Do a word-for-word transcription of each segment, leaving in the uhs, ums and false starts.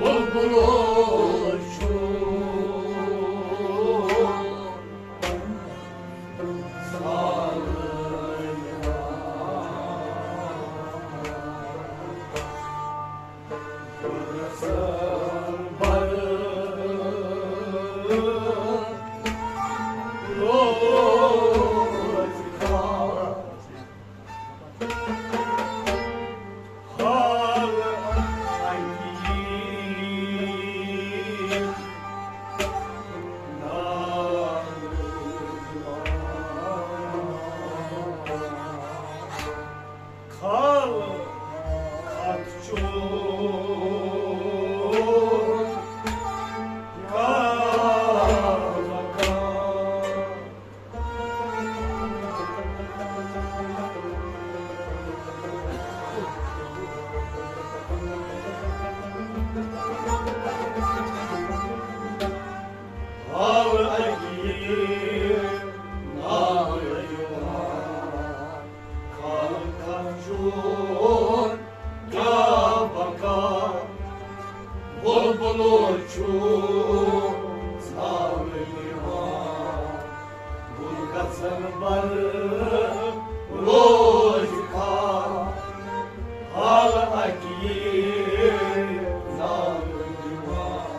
بلبلو چھُ بلبلو چھُ ژھاوٕ یِوان، گُل گژھن بر روز کھا، حال اکی زال یِوان۔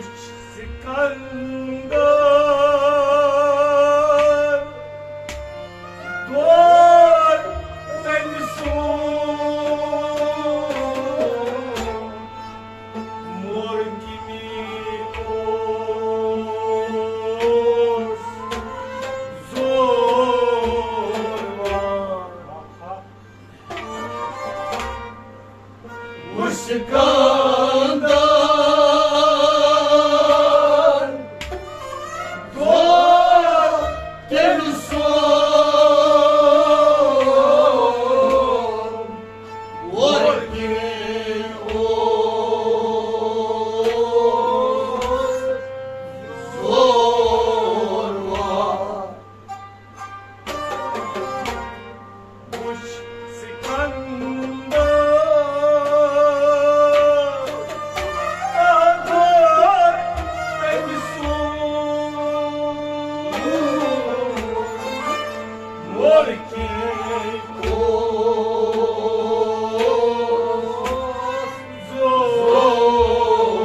سکندر دور تٔمۍ سُنٛد مور کِنی اوس زورور۔ وُچھ سکندر دور تٔمۍ سُنٛد مور کِنی اوس زورور۔ وُچھ سکندر دور تٔمۍ سُنٛد مور کِنی اوس زورور۔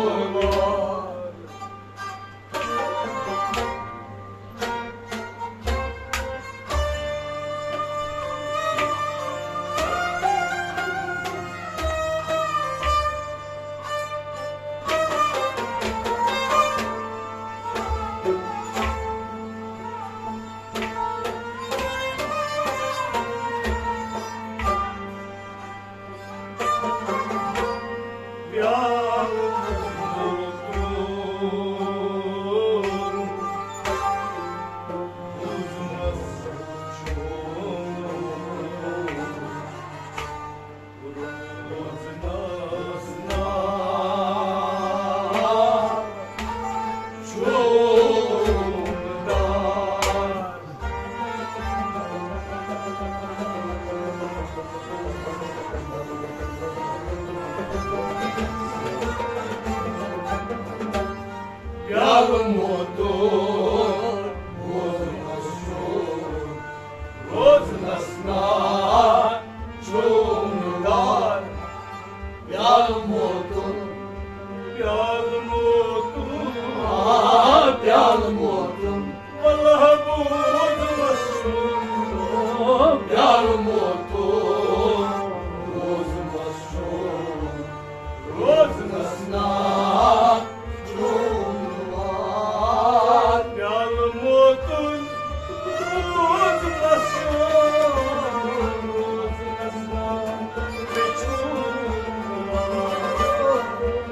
پیالہٕ موتُن بوزنس چھُ، روزنس نا چھُم دار۔ پیالہٕ موتُن، پیالہٕ موتُن، آ، پیالہٕ موتُن۔ واللہ بوزنس چھُم پیالہٕ موتُن، بوزنس چھُم، روزنس نا چھُم دار۔ پیالہٕ موتُن، روزنس چھُم، روزنس نا چھُم دار۔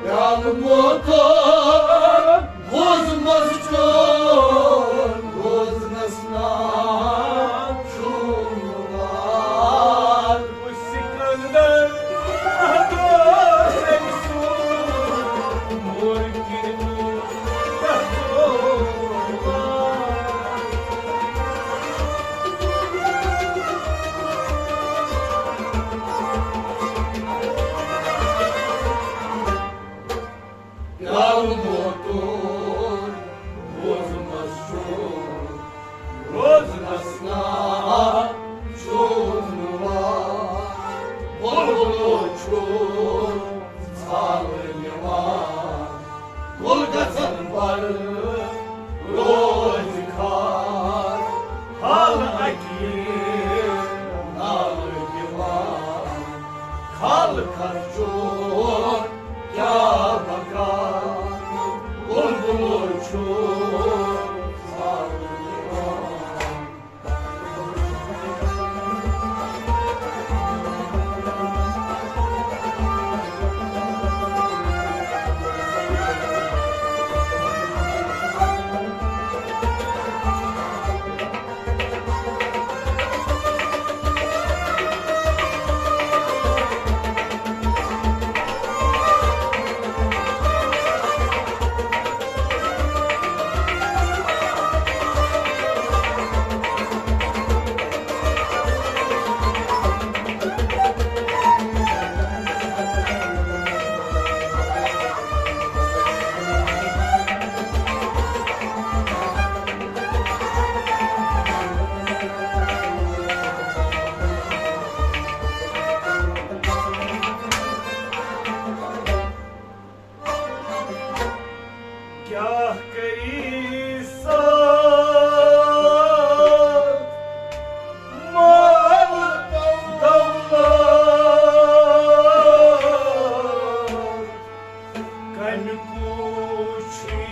پیالہٕ موتُن، بوزنس چھُم، بوزنس نا چھُم دار۔ سکندر، پیالہٕ موتُن، بوزنس چھُم، روزنس نا چھُم وار۔ بُلبُلو چھُ ژھالہٕ نِوان، گُل گژھن بڑٕ روزِ خار۔ حال اکی نالہٕ دِوان، خال خرچُن کیٛاہ بکار۔ کیٛاہ کری سا مال دولت، کَنہِ کوٗچھی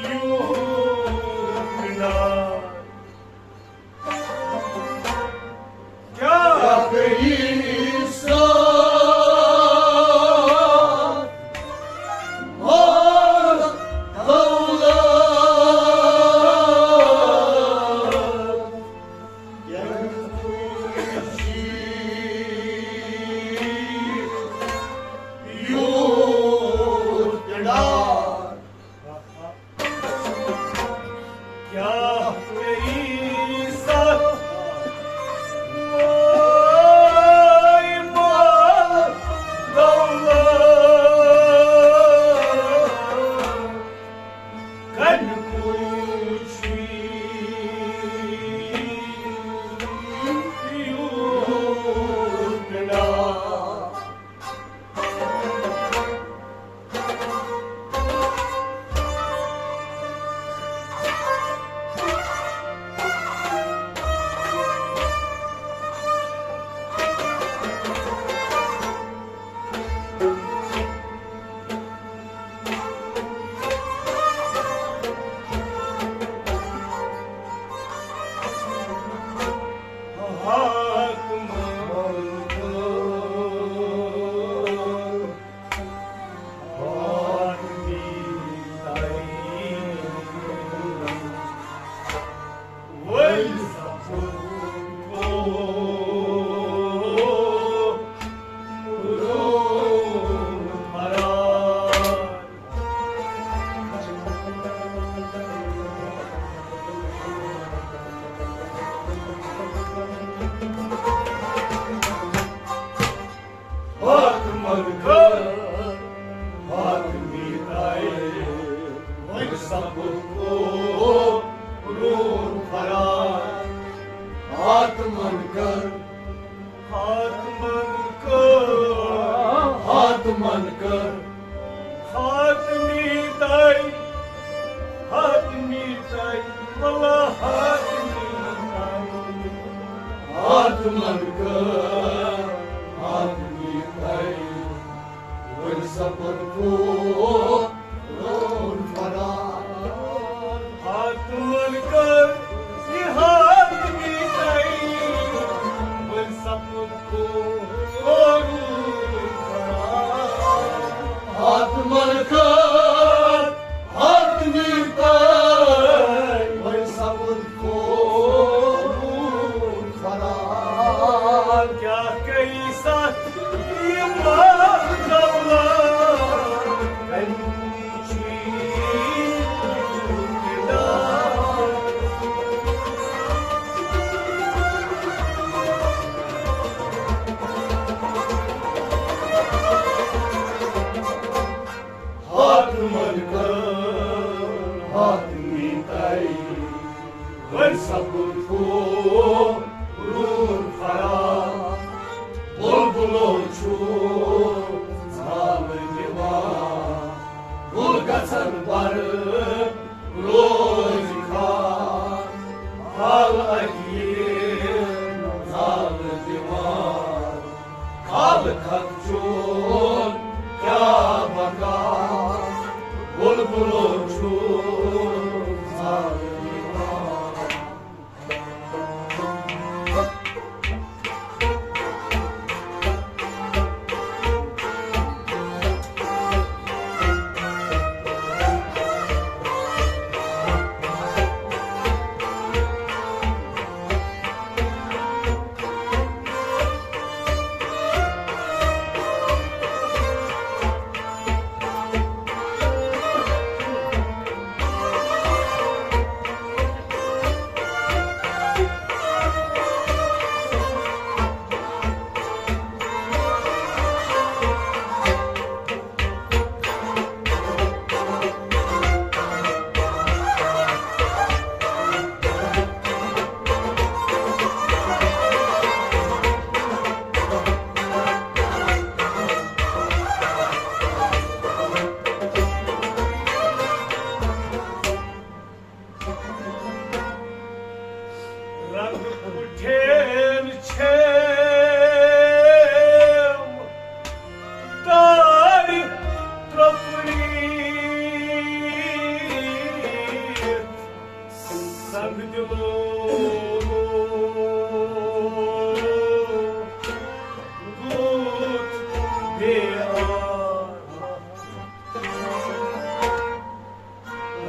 یوٗت پِنڈار۔ کیٛاہ کری سا مال دولت، کَنہِ کوٗچھی یوٗت پِنڈار۔ کیٛاہ کری سا مال دولت، کَنہِ کوٗچھی یوٗت پِنڈار۔ ہاتھ منٛز کر، ہاتھ میٖتاے، وۄنۍ سپُد کوروٗن فرار۔ ہاتھ منٛز کر، ہاتھ منٛز کر، ہاتھ منٛز کر، ہاتھ میٖتاے، ہاتھ میٖتاے، واللہ ہاتھ میٖتاے۔ ہاتھ منٛز کر، ہاتھ میٖتاے، وۄنۍ سپُد کوروٗن فرار۔ ہاتھ منٛز کر، یہِ ہاتھ میٖتاے، وۄنۍ سپُد کوروٗن فرار۔ ہاتھ منٛز کر، ہاتھ میٖتاے، وۄنۍ سپُد کوروٗن فرار۔ کیٛاہ کری سا یہِ مال دولت، کَنہِ کوٗچھی یوٗت پِنڈار۔ ہاتھ منٛز کر، ہاتھ میٖتاے، وۄنۍ سپُد کوروٗن فرار۔ بُلبُلو چھُ ژھالہٕ دِوان، گُل گژھن بر روزِ خار۔ حال اَکہِ یِم ژھالہٕ دِوان، حال کھت چون کیٛاہ بکار۔ بُلبُلو چھُ ژھالہٕ دِوان۔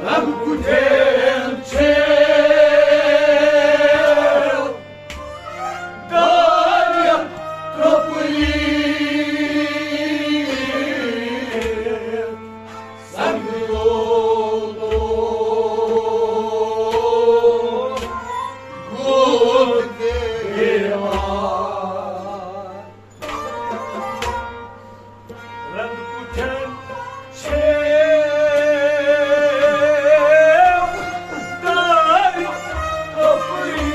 رنگ کُٹھٮ۪ن چھِ دارِ ترٛوپلی سنگ لولو گُل دیوان۔ رنگ کُٹھٮ۪ن چھِ دارِ کپری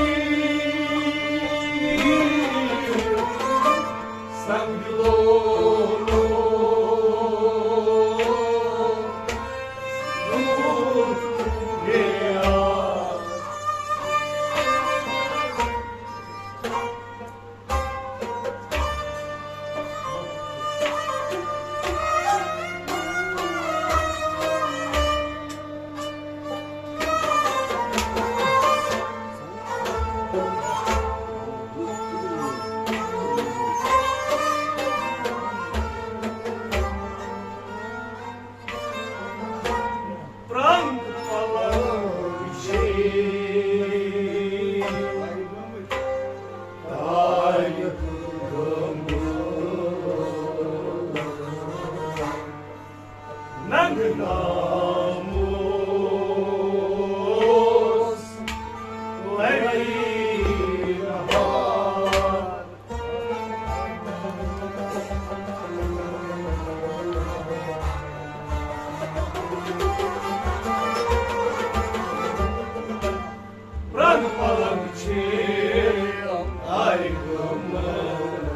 سنگ لولو گُل دیوان۔ پرنگ پلنگ چھِ تارِ گٔمٕتۍ۔ ننگ ناموس لری نہار۔ پرنگ پلنگ چھِ آرِ گٔمٕتۍ،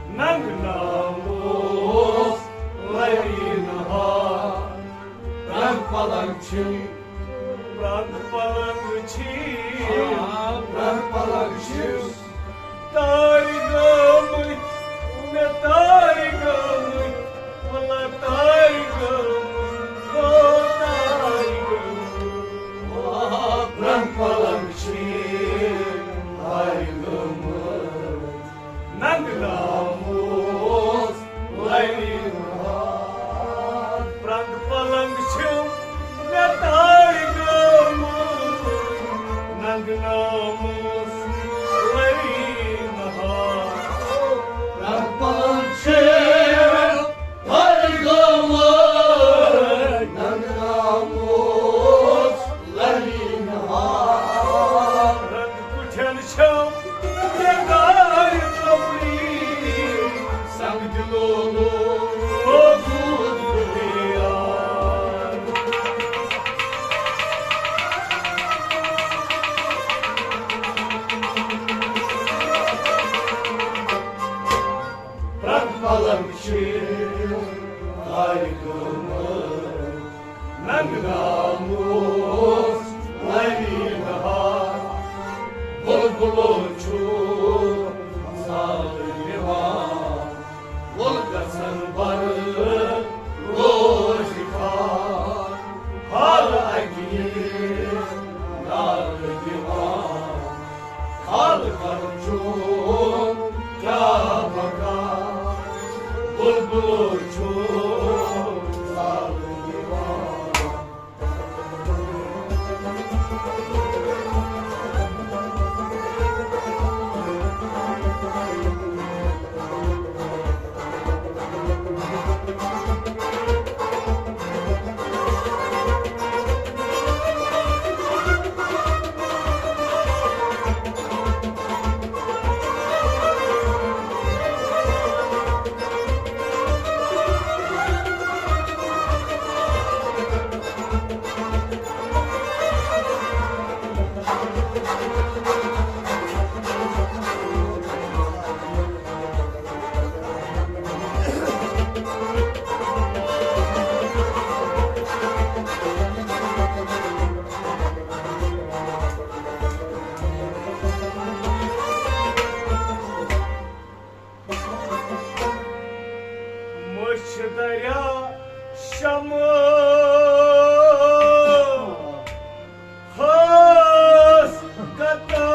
ننگ ناموس لری نہار۔ پرنگ پلنگ چھِ، پرنگ پلنگ چھِ، آ، پرنگ پلنگ چھِ تارِ گٔمٕتۍ، مےٚ تارِ گٔمٕتۍ، وَلہ تارِ گٔمٕتۍ، ہو تارِ گٔمٕتۍ۔ آ، پرنگ پلنگ چھِ تارِ گٔمٕتۍ، ننگ ناموس لری نہار۔ پرنگ پلنگ چھِ مےٚ تارِ گٔمٕتۍ، ننگ ناموس لری نہار۔ پرنگ پلنگ چھِ تارِ گٔمٕتۍ، ننگ ناموس لری نہار۔ رنگ کُٹھٮ۪ن چھَم بیدار کپری، سنگ دِلو لوگُت بیار۔ پرنگ پلنگ چھِ تارِ گٔمٕتۍ، ننگ ناموس لری نہار۔ بلبلو چھُ مثال دِوان، وُل گژھن بر روزِ خار۔ حال اَکی نال دِوان، خلقن چھُ کیٛاہ بکار، بلبلو چھُ سال دِوان۔ مٔچھ دریا شمہٕ خاص قطار،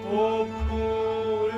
پوپُل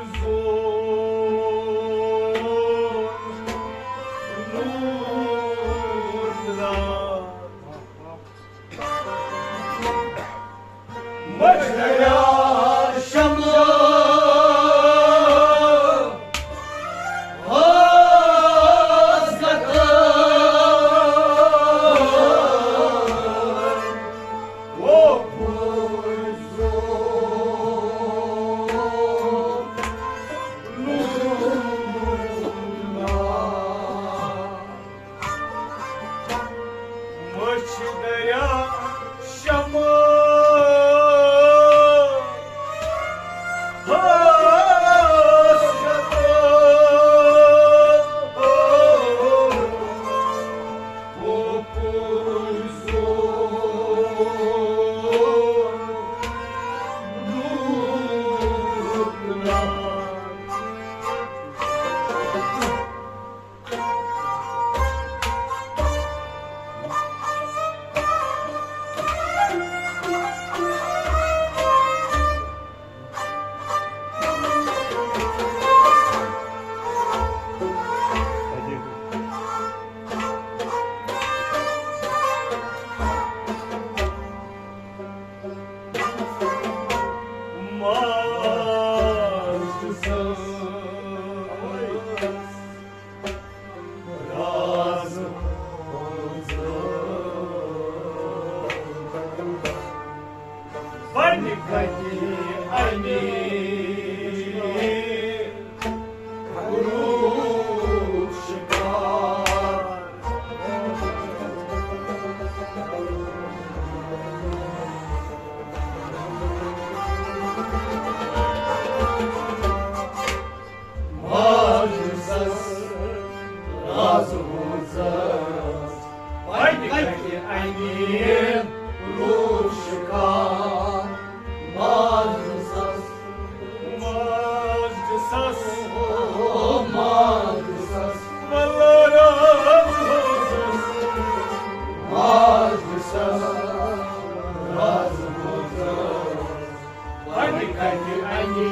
راز وۄنۍ کتہِ اَنہِ روٗپ شِکار؟ ماجہِ سس راز ہوزس، وۄنۍ کتہِ اَنہِ روٗپ شِکار؟ ماجہِ سس، ماجہِ سس، او ماجہِ سس، واللہ راز ہوزس، ماجہِ سس راز ہوزس۔ وۄنۍ کتہِ اَنہِ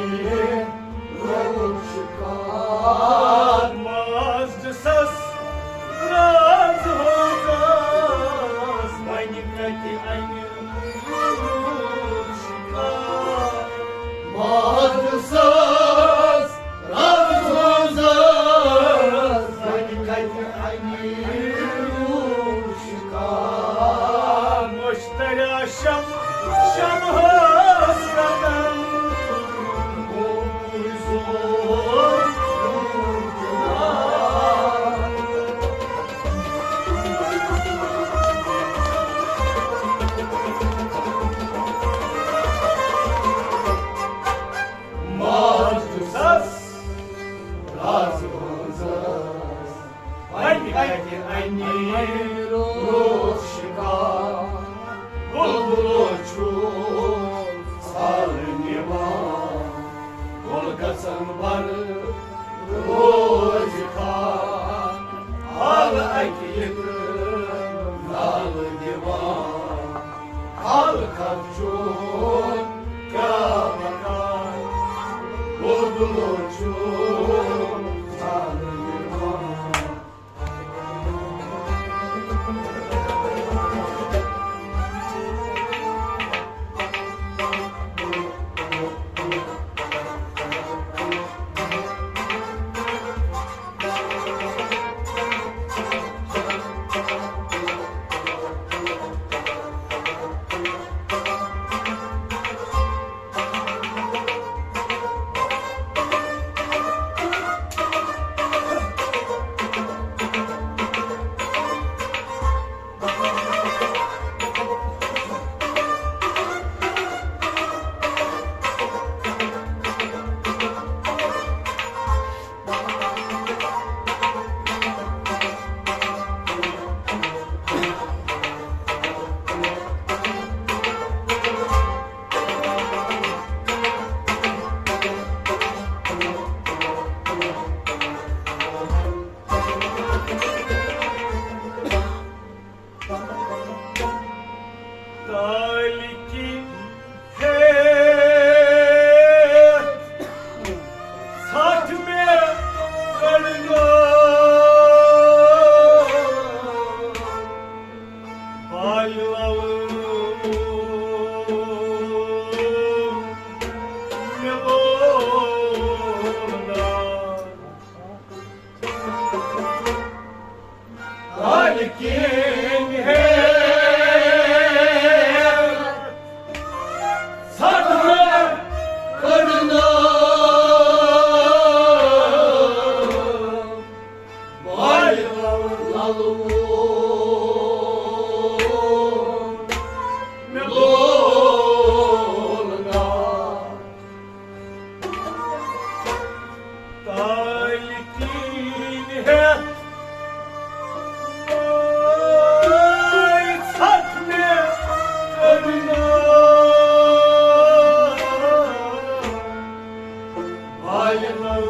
روٗپ شِکار؟ ماجہِ سس راز ہوزس، وۄنۍ کتہِ اَنہِ روٗپ شِکار؟ ماجہِ سس راز ہوزس، وۄنۍ کتہِ اَنہِ روٗپ شِکار؟ مشتریا شم، شمہس رنگن، گوٚبُر زور۔ ماجہِ سس راز ہوزس، وۄنۍ کتہِ اَنہِ روٗپ شِکار؟ بُلبُلو چھُ ژھل نِوان، گُل گژھن بر روزِ خان، حال اَکہِ یِتہٕ نالہٕ دِوان۔ حال کتھ چھُ کیٛاہ وَنان، بُلبُلو چھُ ژھل نِوان۔ کالہِ کِنۍ ہیٚتھ ژھٹھ مےٚ کٔڑنٲو، بالہِ لَوٕ مےٚ لوگ نار۔ کالہِ کِنۍ ہیٚتھ ژھٹھ مےٚ کٔڑنٲو، بالہِ لَوٕ مےٚ لوگ نار۔ کالہِ کِنۍ ہیٚتھ ژھٹھ مےٚ کٔڑنٲو، بالہِ لَوٕ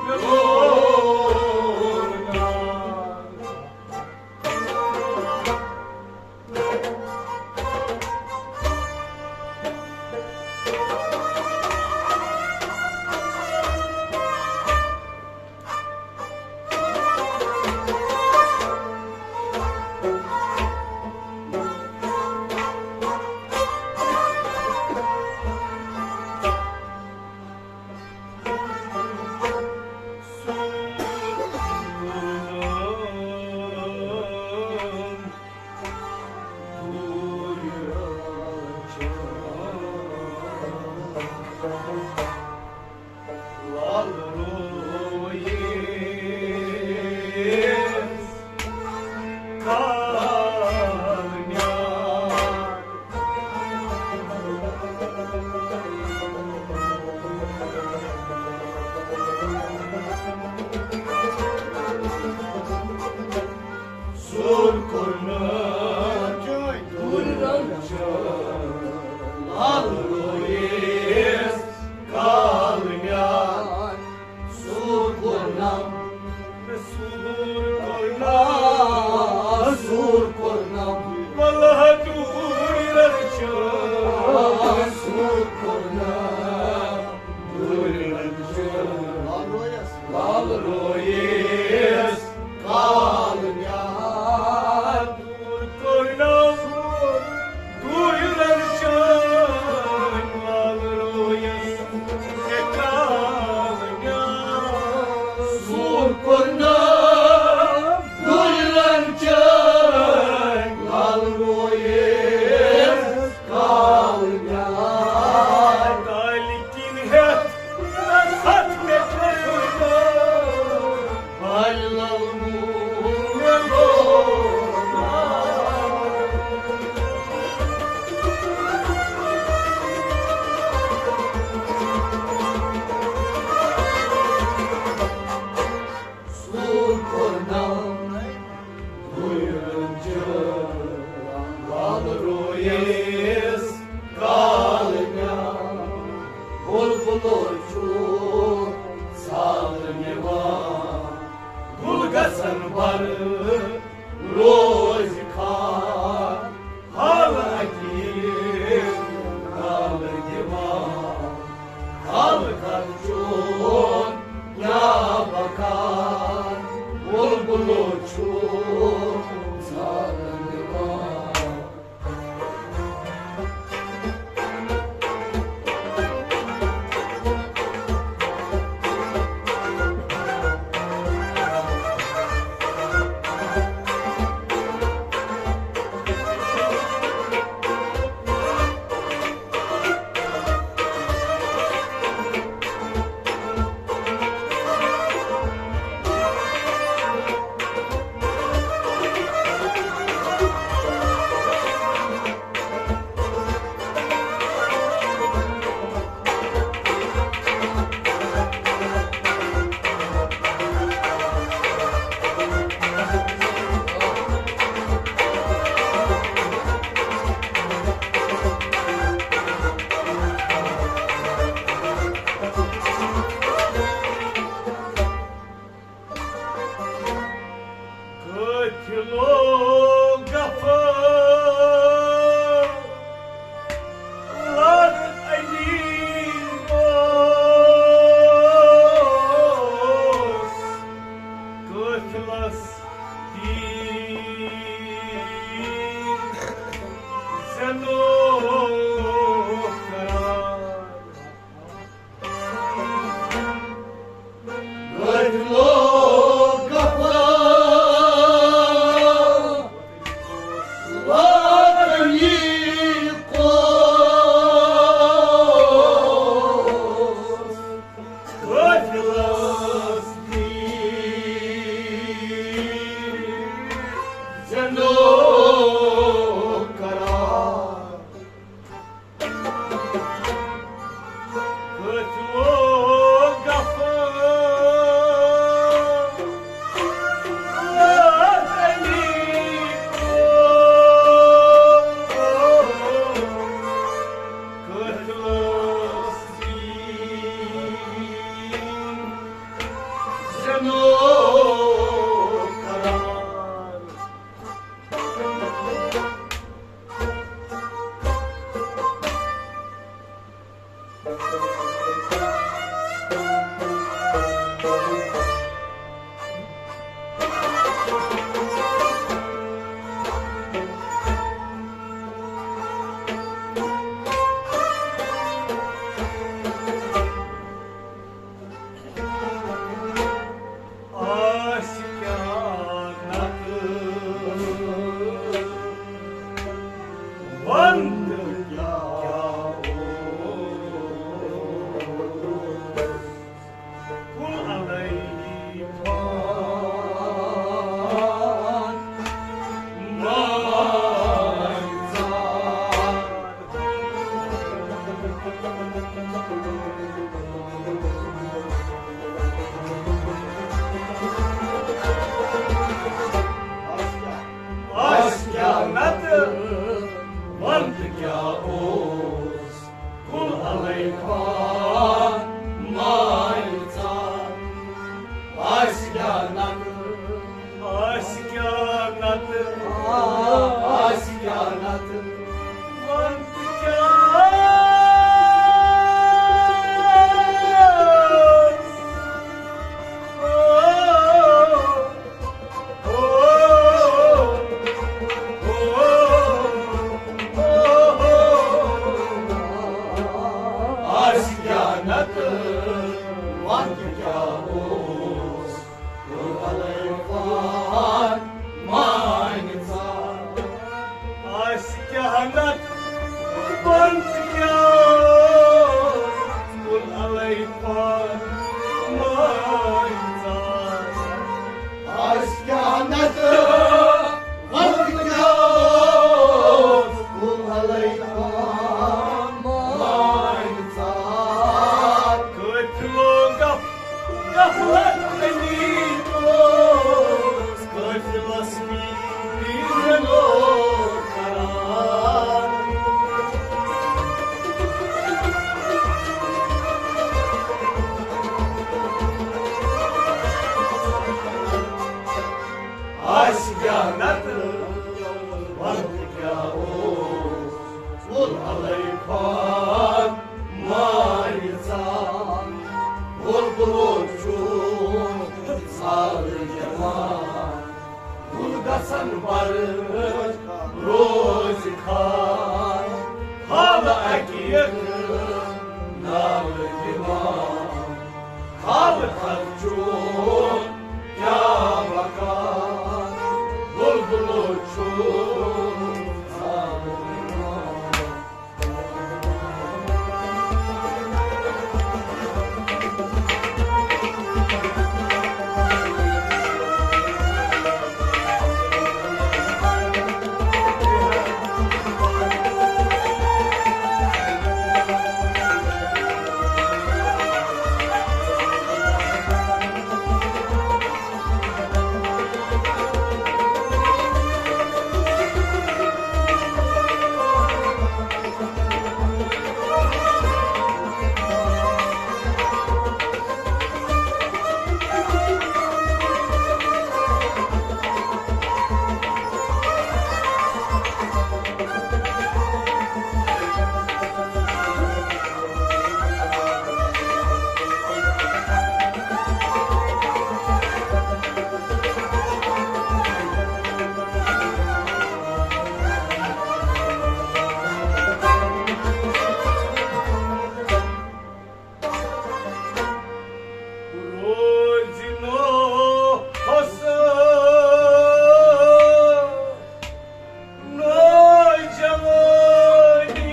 مےٚ لوگ نار۔ رویس کال میان سور کوٚرنم، سور کوٚرنم، سور کوٚرنم، واللہ دوٗر رچھان، سور کوٚرنم، دوٗر رچھان، لال رویس کال میان دوٗر کوٚرنم، دوٗر رچھان، لال رویس کال میان سور کوٚرنم، دوٗر رچھان، لال رویس کال میان کالہِ کِنۍ ہٮ۪تھ نصحت مےٚ کٔر۔ بُلبُلو چھُ سال نِوان، گُل گژھن بَر روزِ خار، حال اَکہِ حال دِوان، حال کَر چون کیٛاہ بکار، بُلبُلو چھُ سال نِوان۔ قٲفِلو غفار علی اوس، قٲفِلس دِیِن زینو قرار۔ قٲفِلو غفار علی اوس، قٲفِلس دِیِن زینو قرار۔ قٲفِلو غفار علی اوس، قٲفِلس دِیِن زینو قرار۔ آسہِ کیٛاہ نتہٕ ونٛدٕ کیٛاہ اوس؟ خان مارِ ژال، بُلبُلو چھُ ژالہٕ گٮ۪وان۔ گُل گژھن بر روزِ خان، حال اکہِ یکہٕ نالہٕ دِوان۔ حال خرچون کیٛاہ بکار، بُلبُلو چھُ ژالہٕ دِوان۔ روزِ نوحس نوجوانی،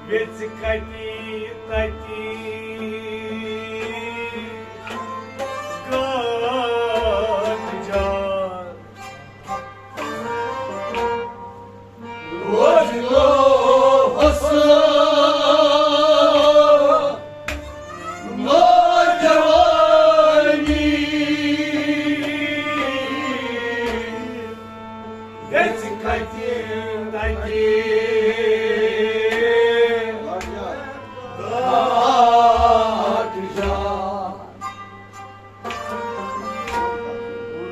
ویژِ کتہِ تتہِ گاٹ جار۔ روزِ نوحس نوجوانی، گژھِ کتہِ تتہِ گاٹ جار۔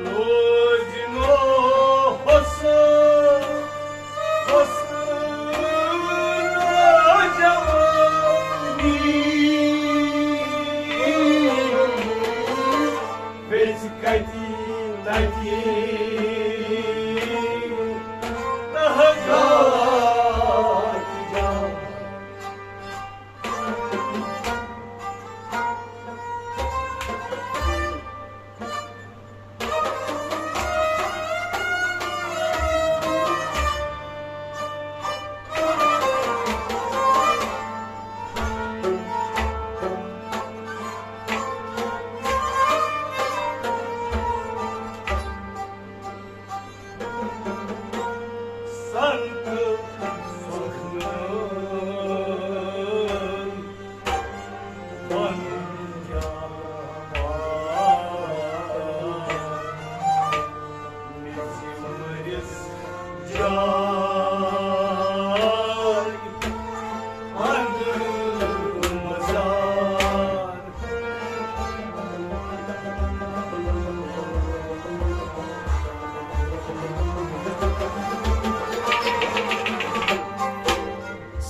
روزِ نوحس، حسن نوجوانی، ویژِ کتہِ تتہِ تہٕ گاٹ جار۔ سنت سخنن ون کیا بات، مےٚ زِ مٔرِس جاے اندر مزار۔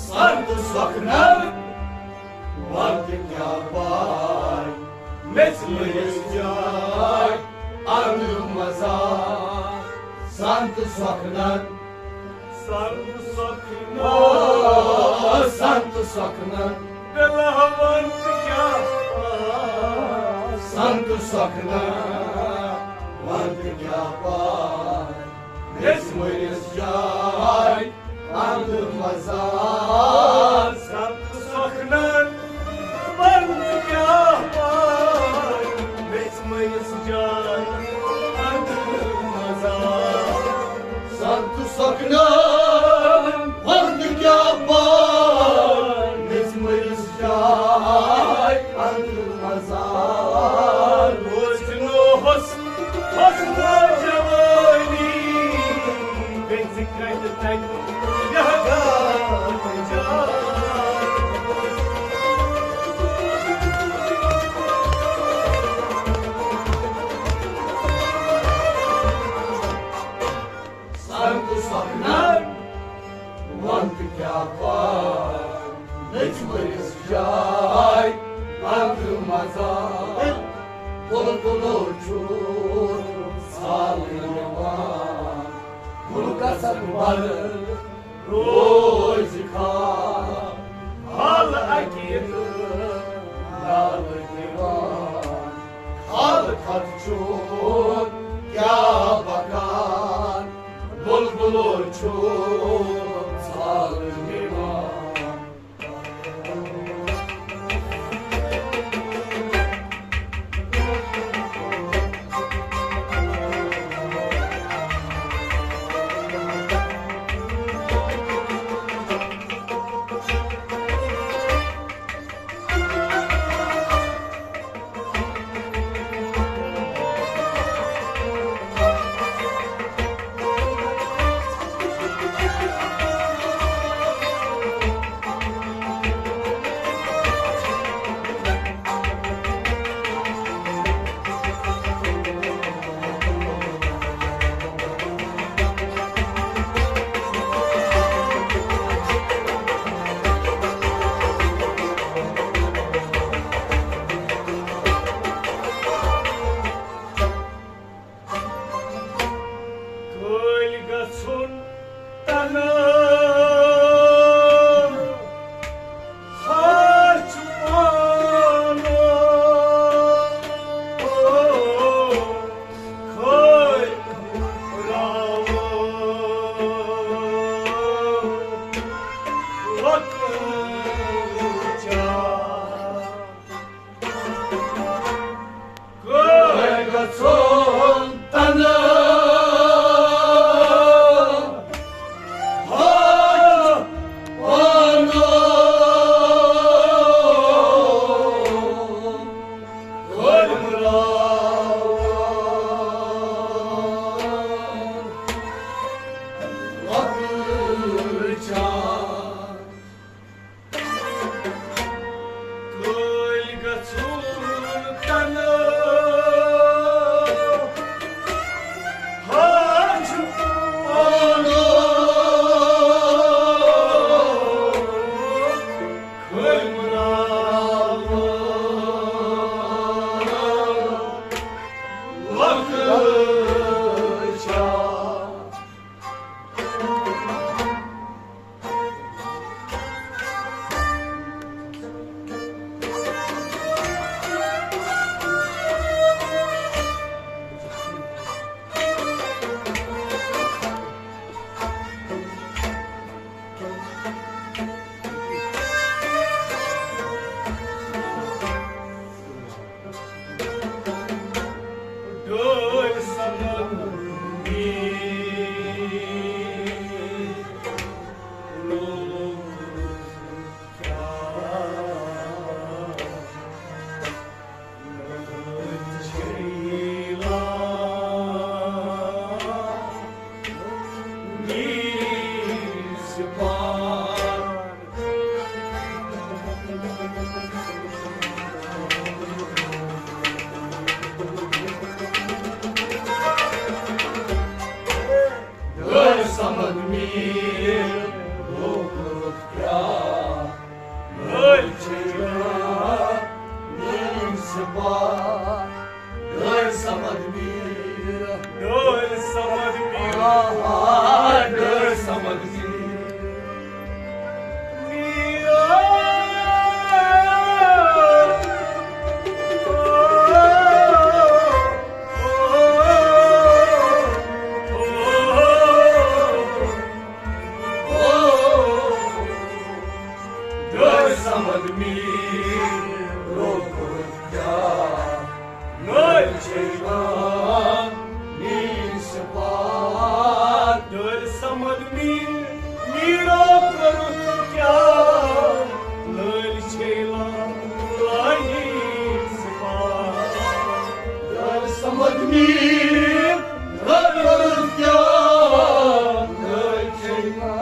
سنت سخنن ون تہِ کیا پاے، مےٚ ژھٕنِس جاے انٛد مزار۔ سنت سخنن، سنت سخنن، او سنت سخنن، بلہٕ ون تہِ کیا پاے۔ سنت سخنن ون تہِ کیا پاے، مےٚ ژھٕنِس جاے انٛد مزار۔ سنت سخنن ون تہِ کیا پاے، مےٚ ژھٕنِس جاے انٛد مزار۔ سنت سخنن ون تہِ کیا پاے، مےٚ ژھٕنِس جاے انٛد مزار۔ روزِ نوحس، حسن جوانی، ویژِ کتہِ تتہِ یہٕ گاٹ جار۔ سنت نہ، وَن تہٕ کیٛاہ پَتہٕ، نٔژۍ مٔرِس جاے اَنٛدٕ مَزار۔ بُلبُلو چھُ ژھالہٕ نِوان، گُل گژھن بَرٕ روزِ خان۔ حال عقیٖدٕ نالہٕ دِوان، حال خط چھُ کیٛاہ بَکار۔ بُلبُلو چھُ ژھالہٕ نِوان۔ کٲلۍ گژھُن تنہٕ ہچھ پانہٕ۔ کٲلۍ راوُن وقت چا۔ کٲلۍ گژھُن تنہٕ ہچھ پانہٕ۔ کٲلۍ راوُن وقت چا۔ کٲلۍ گژھُن تنہٕ ہچھ پانہٕ۔ کٲلۍ راوُن وقت چا۔ ڈٲلۍ سمن میٖر لوٚگ کیٛاہ؟ نٔژۍ چھیلا میٖر سپار۔ ڈٲلۍ سمد میٖر لوٚگ کیٛاہ؟ ڈٲلۍ چھیلا میٖر سپار۔ ڈٲلۍ سمد میٖر۔ ڈٲلۍ سمد میٖر۔ آ، ڈٲلۍ سمد میٖر۔ میٖر۔ ڈٲلۍ سمد میٖر لوٚگ کیٛاہ؟ نٔلۍ چھیلا میٖر سپار۔ ڈٲلۍ سمد میٖر، میٖرو کوٚرُتھ کیٛاہ؟ نٔلۍ چھیلا میٖر سپار۔ ڈٲلۍ سمد میٖر، کوٚرُتھ کیٛاہ؟ نٔلۍ چھیلا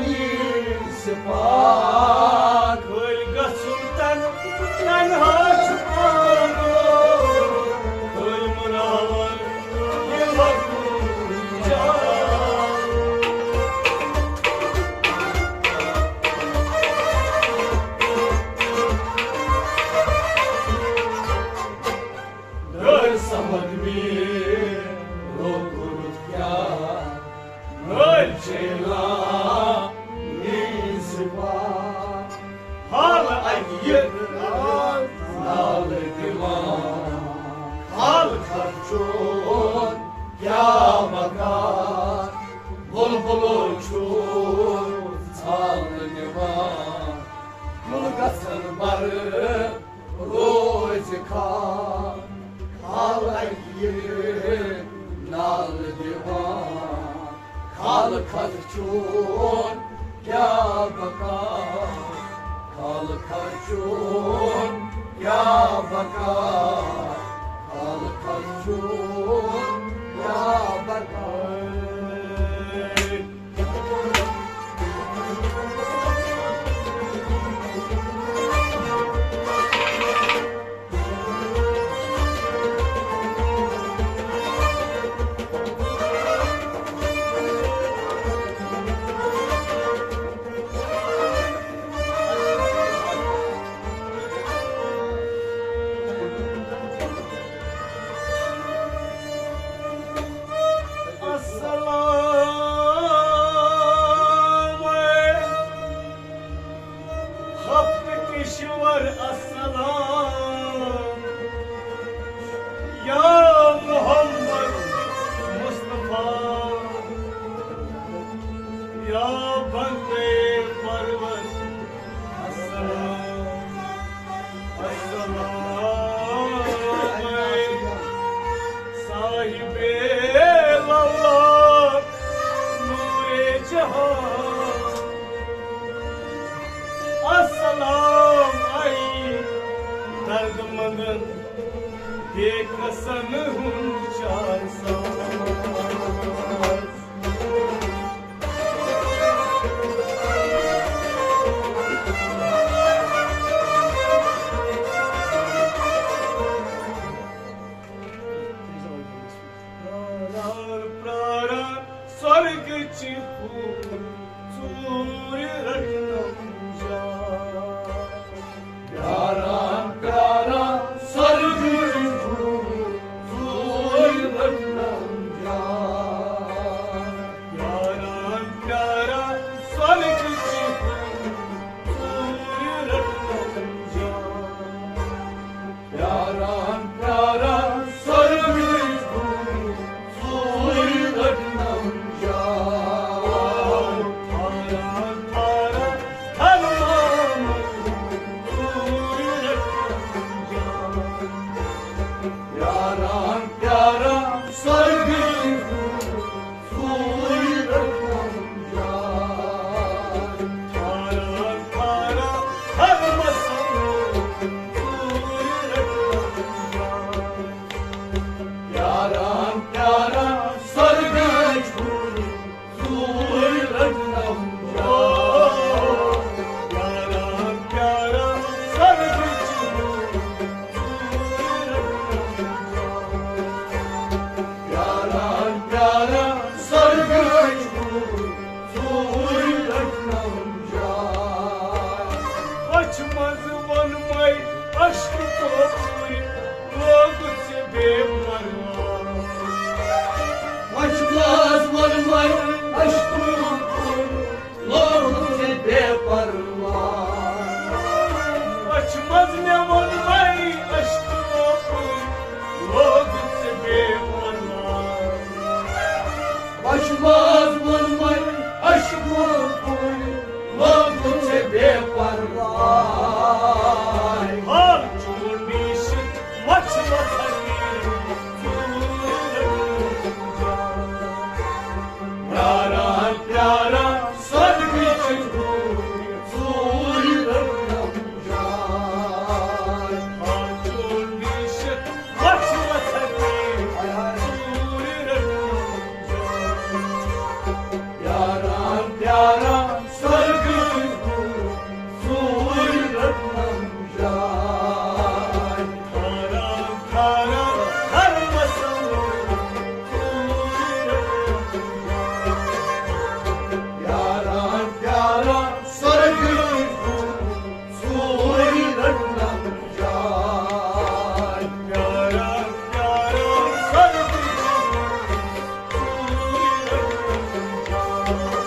میٖر سپار۔ کٲلۍ گژھُن شیلا میٛٲنۍ سِپاہ، حال اَکہِ نالہٕ دِوان، حال خرچون کیٛاہ بکار، بُلبُلو چھُ ژھالہٕ دِوان، کُل گژھن بَرٕ روزِ خان، خالہٕ اَکہِ نالہٕ دِوان، خالہٕ خرچون کیٛاہ بکار، خالہٕ خرچون کیٛاہ بکار، خالہٕ خرچون کیٛاہ بکار۔ السلام۔ ہفتہٕ کِشور السلام۔ یا محمد مصطفیٰ، یا بندے پرور السلام۔ السلام۔ صاحب لولا نور جہان۔ السلام اے درد مندن بے کسن ہُنٛد چار ساز۔ پراران پراران سۄرگٕچ ہُہ ژوٗرِ رٹنم جان۔ پیاران پیاران سۄرگٕچ ہُہ ژوٗرِ رٹنم جان۔ پیاران پیاران سۄرگٕچ ہُہ ژوٗرِ رٹنم جان۔ پیاران پیاران سۄرگٕچ ہُہ ژوٗرِ رٹنم جان۔ پیاران پیاران ہر مامُت ژوٗرِ رٹنم جان۔ پیاران پیاران سۄرگٕچ ہُہ ژوٗرِ رٹنم جان۔ پیاران پیاران ہر مامُت ژوٗرِ رٹنم جان۔ پیاران پیاران سۄرگٕچ ہُہ ژوٗرِ رٹنم جان۔ پیاران پیاران سۄرگٕچ ہُہ ژوٗرِ رٹنم جان۔ پیاران پیاران سۄرگٕچ ہُہ ژوٗرِ رٹنم جان۔ أچھ منٛز ووٚنمَے اشکہٕ پوٚپُر، لوگُت ژےٚ بے پرواہ۔ أچھ منٛز ووٚنمَے اشکہٕ پوٚپُر، لوگُت ژےٚ بے پرواہ۔ أچھ منٛز مےٚ ووٚنمَے اشکہٕ پوٚپُر، لوگُت ژےٚ بے پرواہ۔ أچھ منٛز ووٚنمَے اشکہٕ پوٚپُر، لوگُت ژےٚ بے پرواہ۔ حال چون ریشہٕ مۄچھِ وۄتھن ژوٗرِ رٹنم جان۔ پیاران پیاران سۄرگٕچ ہُہ ژوٗرِ رٹنم جان۔ حال چون ریشہٕ مۄچھِ وۄتھن ژوٗرِ رٹنم جان۔ پیاران پیاران سۄرگٕچ ہُہ ژوٗرِ رٹنم جان۔ کھاران کھاران ہر مسلہٕ ژوٗرِ رٹنم جان۔ پیاران پیاران سۄرگٕچ ہُہ ژوٗرِ رٹنم جان۔ پیاران پیاران سۄرگٕچ ہُہ ژوٗرِ رٹنم جان۔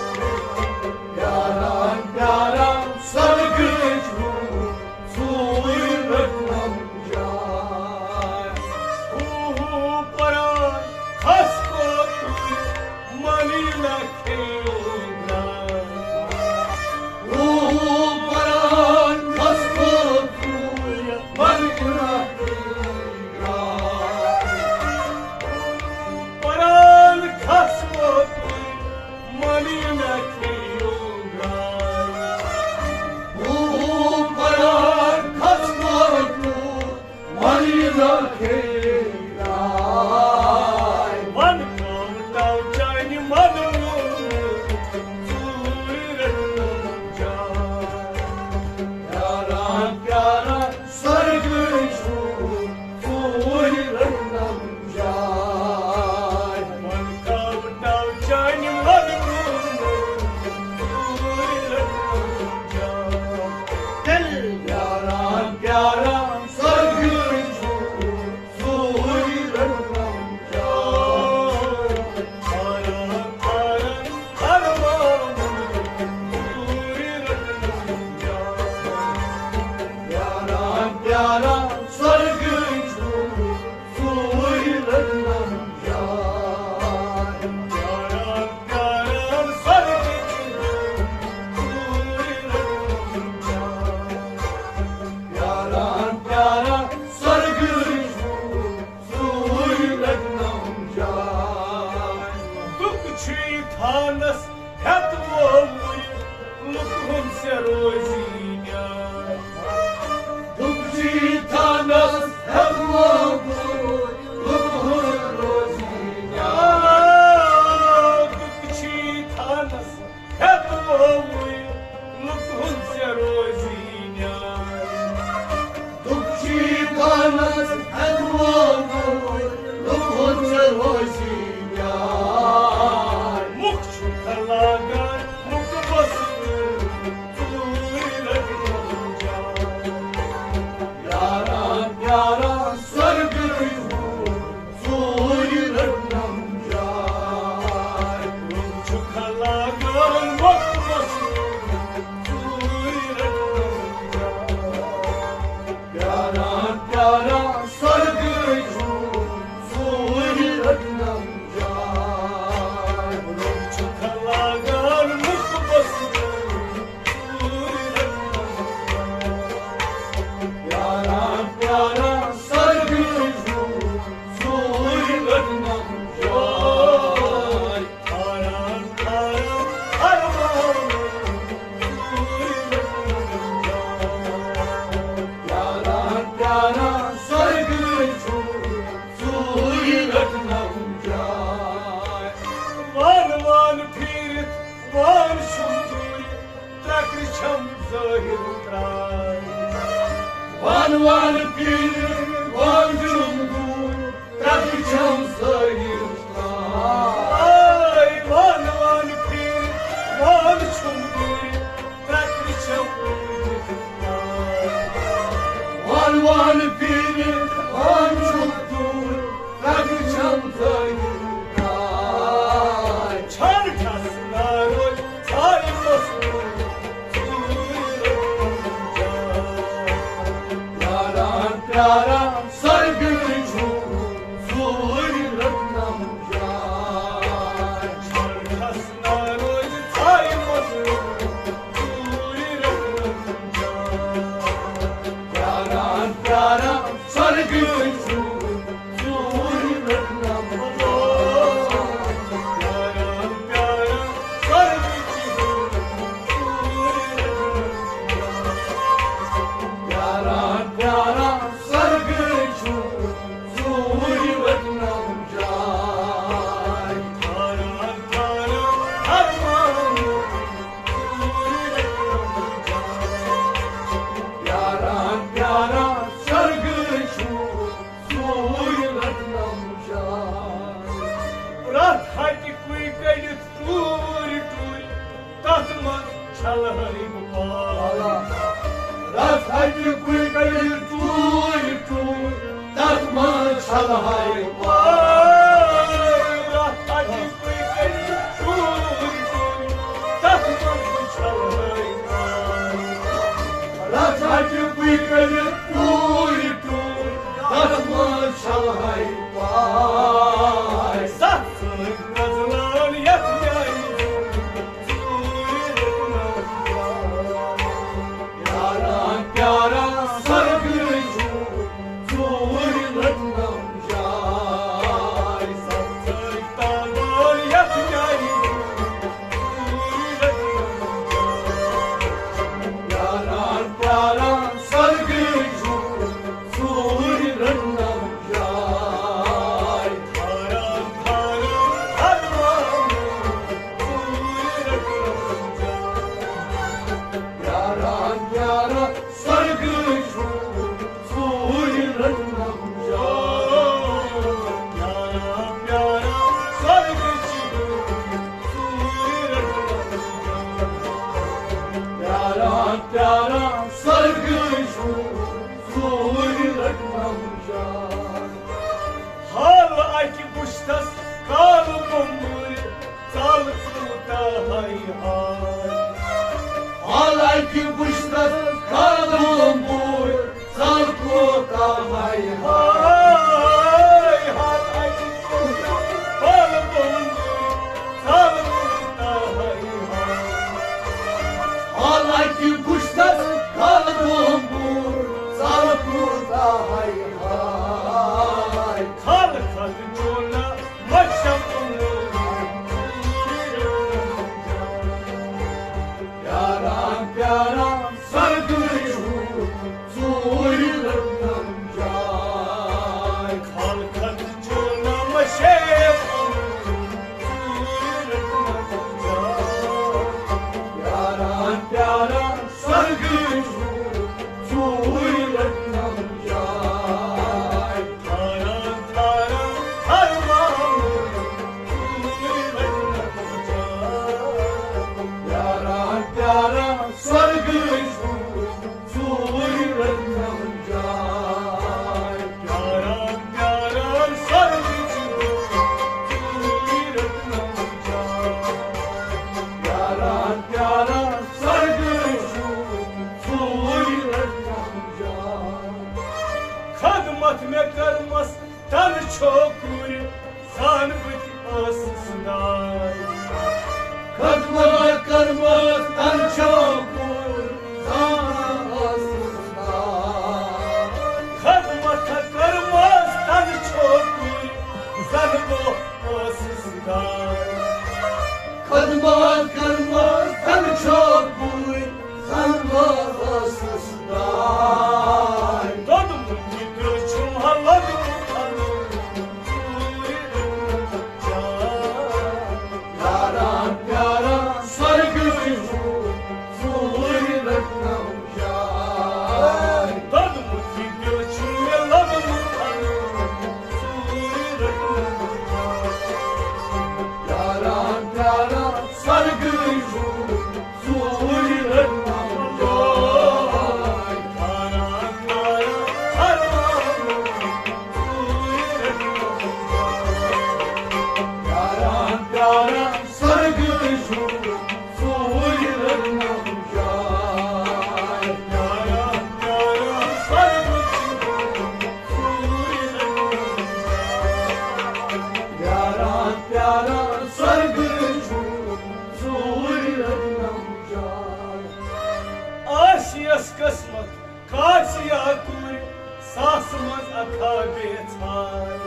لُکہٕ ہُنٛد ژےٚ روزی نیاے۔ دُکچی تھانس ہٮ۪تھ لوگُن لُکہٕ ہُنٛد روزی نیاے۔ دُکچی تھانس ہٮ۪تھ لوگُن لُکہٕ ہُنٛد ژےٚ روزی نیاے۔ دُکچی تھانس ہٮ۪تھ لوگُن لُکہٕ ہُنٛد ژےٚ روزی نیاے۔ مُکھ چھُکھ لاگان مُکھ بسنہٕ ژوٗرِ رٹنہٕ جاے۔ پیاران پیاران سرگٕچ ہُہ ژوٗرِ رٹنہٕ جاے۔ وۄنۍ چھُکھ لاگان مُکھ بسنہٕ ژوٗرِ رٹنہٕ جاے۔ پیاران پیاران سرگٕچ ہُہ ژوٗرِ رٹنہٕ جاے۔ وۄنۍ چھُکھ لاگان مُکھ بسنہٕ ژوٗرِ رٹنہٕ جاے۔ پیاران پیاران سرگٕچ ہُہ ژوٗرِ رٹنہٕ جاے۔ کھاران کھاران ارمان ژوٗرِ رٹنہٕ جاے۔ پیاران پیاران سرگٕچ ہُہ ژوٗرِ رٹنہٕ جاے۔ وان وان پھیٖرِتھ وان چھُم دوٗرِ، ترٛکرِ چھَم ظٲہِر ترٛاے۔ وان وان پھیٖرِتھ وان چھُم دوٗرِ، ترٛکرِ چھَم ظٲہِر ترٛاے۔ وان وان پھیٖرِتھ وان چھُم دوٗرِ، ترٛکرِ چھَم ظٲہِر ترٛاے۔ وان وان پھیٖرِتھ وان چھُم دوٗرِ، رگہٕ چھم ژٲنٛگِج ترٛاے۔ چھان چھس ناروے ژھایہِ مۄسلوٗر ژوٗرِ رٹنم جاے۔ پیاران پیاران سرگٕے چھُم ژوٗرِ رٹنم جاے۔ چھان چھس ناروے ژھایہِ مۄسلوٗر ژوٗرِ رٹنم جاے۔ پیاران پیاران سرگٕے چھُم ژوٗرِ رٹنم جاے۔ پیاران پیاران سرگٕے چھُم ژوٗرِ رٹنم جاے۔ پیاران پیاران سرگٕے چھُم ژوٗرِ رٹنم جاے۔ پیاران پیاران ارمان پیاران پیاران سرگٕے چھُم ژوٗرِ رٹنم جاے۔ رتھ ہٹہِ کُے کٔڑِتھ ٹوٗرۍ ٹوٗرۍ، تتھ منٛز چھلہٕ ہٲوۍ بہٕ پاے۔ رتھ ہٹہِ کُے کٔڑِتھ ٹوٗرۍ ٹوٗرۍ، تتھ منٛز چھلہٕ ہٲوۍ پاے۔ رتھ ہٹہِ کُے کٔڑِتھ ٹوٗرۍ ٹوٗرۍ، تتھ منٛز چھلہٕ ہٲوۍ پاے۔ رتھ ہٹہِ کُے کٔڑِتھ ٹوٗرۍ ٹوٗرۍ، تتھ منٛز چھلہٕ ہٲوۍ پاے۔ ستھ سۭتۍ نزلان یتھ میانہِ ژوٗرِ رٹنم جاے۔ پیاران پیاران سرگٕے چھُم ژوٗرِ رٹنم جاے۔ ستھ سۭتۍ تابان یتھ میانہِ ژوٗرِ رٹنم جاے۔ پیاران پیاران سرگٕے چھُم ژوٗرِ رٹنم جاے۔ کھاران کھاران ارمان ژوٗرِ رٹنم جاے۔ پیاران پیاران سرگٕے چھُم ژوٗرِ رٹنم جاے۔ پیاران پیاران سرگٕے چھُم ژوٗرِ رٹنم جاے۔ پیاران پیاران سرگٕے چھُم ژوٗرِ رٹنم جاے۔ حال اکہِ پُشتس کالہٕ بۄمبُر، ژل کوٗتاہ ہاے ہاے۔ حال اکہِ پُشتس کالہٕ بۄمبُر، ژل کوٗتاہ ہاے ہاے۔ حال اکہِ پُشتس کالہٕ بۄمبُر، ژل کوٗتاہ ہاے ہاے۔ حال اکہِ پُشتس کالہٕ بۄمبُر، ژل کوٗتاہ ہاے ہاے۔ خل خل چولا مچھم۔ پیاران سرگٕچ ہُہ ژوٗرِ رٔٹنم جاے۔ خلقت چھُنم شیخ ژوٗرِ رٔٹنم جاے۔ پیاران پیاران سرگٕچ ہُہ ژوٗرِ رٔٹنم جاے۔ پیاران پیاران ہر مامون ژوٗرِ رٔٹنم جاے۔ پیاران پیاران سرگٕچ ہُہ ژوٗرِ رٔٹنم جاے۔ پیاران پیاران سرگٕچ ہُہ ژوٗرِ رٔٹنم جاے۔ پیاران پیاران سرگٕچ ہُہ ژوٗرِ رٔٹنم جاے۔ خدمت مےٚ کٔرمَس تَنہٕ چھوکُر، زان بہٕ تہِ ٲسٕس داے۔ خدمت کٔرمٕژ تَنہٕ چھوکُر، زان ٲسٕس داے۔ خدمت کٔرمٕژ تَنہٕ چھوکُر، زان بہٕ ٲسٕس داے۔ خدمت کٔرمٕژ تَنہٕ چھوکُر، زان بہٕ ٲسٕس داے۔ دوٚدمُت یہِ دِل چھُم ہا لوٚگمُت ہا لوٚگمُت ژوٗرِ رٔٹنم جاے۔ پیاران پیاران سرگٕچ ہُہ ژوٗرِ رٔٹنم جاے۔ دوٚدمُت یہِ دِل چھُم مےٚ لوٚگمُت ہا لوٚگمُت ژوٗرِ رٔٹنم جاے۔ پیاران پیاران سرگٕچ ہُہ ژوٗرِ رٔٹنم جاے۔ پیاران پیاران ہر مامون ژوٗرِ رٔٹنم جاے۔ پیاران پیاران سرگٕچ ہُہ ژوٗرِ رٔٹنم جاے۔ پیاران پیاران سرگٕچ ہُہ ژوٗرِ رٔٹنم جاے۔ پیاران پیاران سرگٕچ ہُہ ژوٗرِ رٔٹنم جاے۔ آسیَس قسمت کاسیا کوٗرِ، ساسہٕ منٛز اکھا بیٚیہِ ژھانٛڈ۔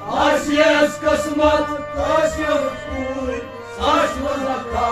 آسیَس قسمت کاسیا کوٗرِ، ساسہٕ منٛز اکھا